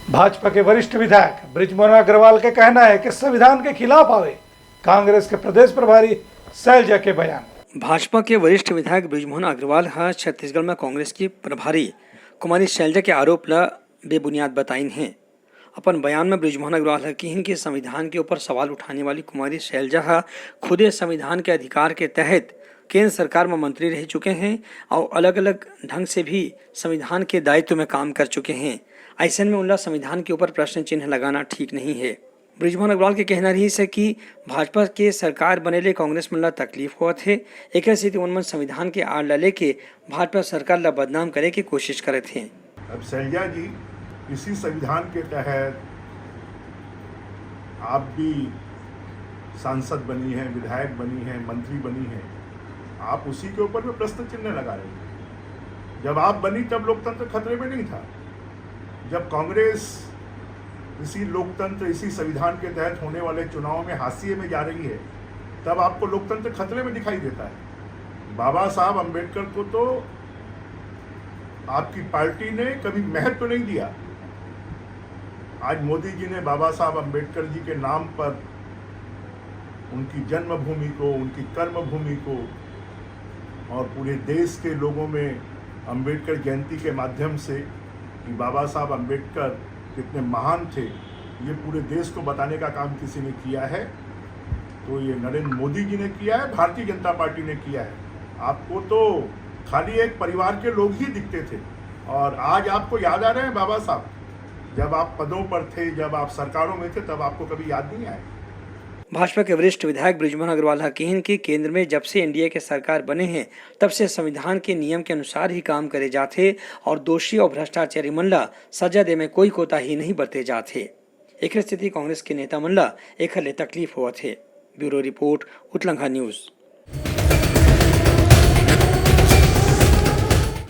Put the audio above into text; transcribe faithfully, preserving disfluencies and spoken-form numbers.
भाजपा के वरिष्ठ विधायक बृजमोहन अग्रवाल के कहना है कि संविधान के खिलाफ आवे कांग्रेस के प्रदेश प्रभारी शैलजा के बयान। भाजपा के वरिष्ठ विधायक बृजमोहन अग्रवाल ह छत्तीसगढ़ में कांग्रेस की प्रभारी कुमारी शैलजा के आरोप ल बेबुनियाद बताइन हे। अपन बयान में बृजमोहन अग्रवाल ह किहिन कि संविधान के ऊपर सवाल उठाने वाली कुमारी शैलजा ह खुदे संविधान के अधिकार के तहत केंद्र सरकार में मंत्री रह चुके हैं और अलग-अलग ढंग से भी संविधान के दायित्व में काम कर चुके हैं। अइसन में उनला संविधान के ऊपर प्रश्न चिन्ह लगाना ठीक नहीं है। बृजमोहन अग्रवाल के कहना रहिस हे कि भाजपा के सरकार बने ले कांग्रेस मन ला तकलीफ होवत हे, एकर सेती उन मन संविधान के आड़ ला लेके भाजपा सरकार ला बदनाम करे के कोशिश करत हे। अब शैलजा जी, इसी संविधान के तहत आप भी सांसद बनी हैं, विधायक बनी हैं, मंत्री बनी हैं, आप उसी के ऊपर में प्रश्न चिन्ह लगा रहे हैं। जब आप बनी तब लोकतंत्र खतरे में नहीं था। जब कांग्रेस इसी लोकतंत्र, इसी संविधान के तहत होने वाले चुनाव में हाशिए में जा रही है, तब आपको लोकतंत्र खतरे में दिखाई देता है। बाबा साहब अंबेडकर को तो आपकी पार्टी ने कभी महत्व नहीं दिया। आज मोदी जी ने बाबा साहब अंबेडकर जी के नाम पर उनकी जन्मभूमि को, उनकी कर्मभूमि को और पूरे देश के लोगों में अंबेडकर जयंती के माध्यम से कि बाबा साहब अंबेडकर कितने महान थे, ये पूरे देश को बताने का काम किसी ने किया है, तो ये नरेंद्र मोदी जी ने किया है, भारतीय जनता पार्टी ने किया है। आपको तो खाली एक परिवार के लोग ही दिखते थे और आज आपको याद आ रहे हैं बाबा साहब। जब आप पदों पर थे, जब आप सरकारों में थे, तब आपको कभी याद नहीं आए। भाजपा के वरिष्ठ विधायक बृजमोहन अग्रवाल ह किहिन कि केंद्र में जब से एनडीए के सरकार बने हे, तब से संविधान के नियम के अनुसार ही काम करे जाथे और दोषी और भ्रष्टाचारी मन ला सजा दे में कोई कोताही नहीं बरते जाथे। एखर सेती कांग्रेस के नेता मन ला एखर ले तकलीफ होवत हे। ब्यूरो रिपोर्ट, उतलंघा न्यूज।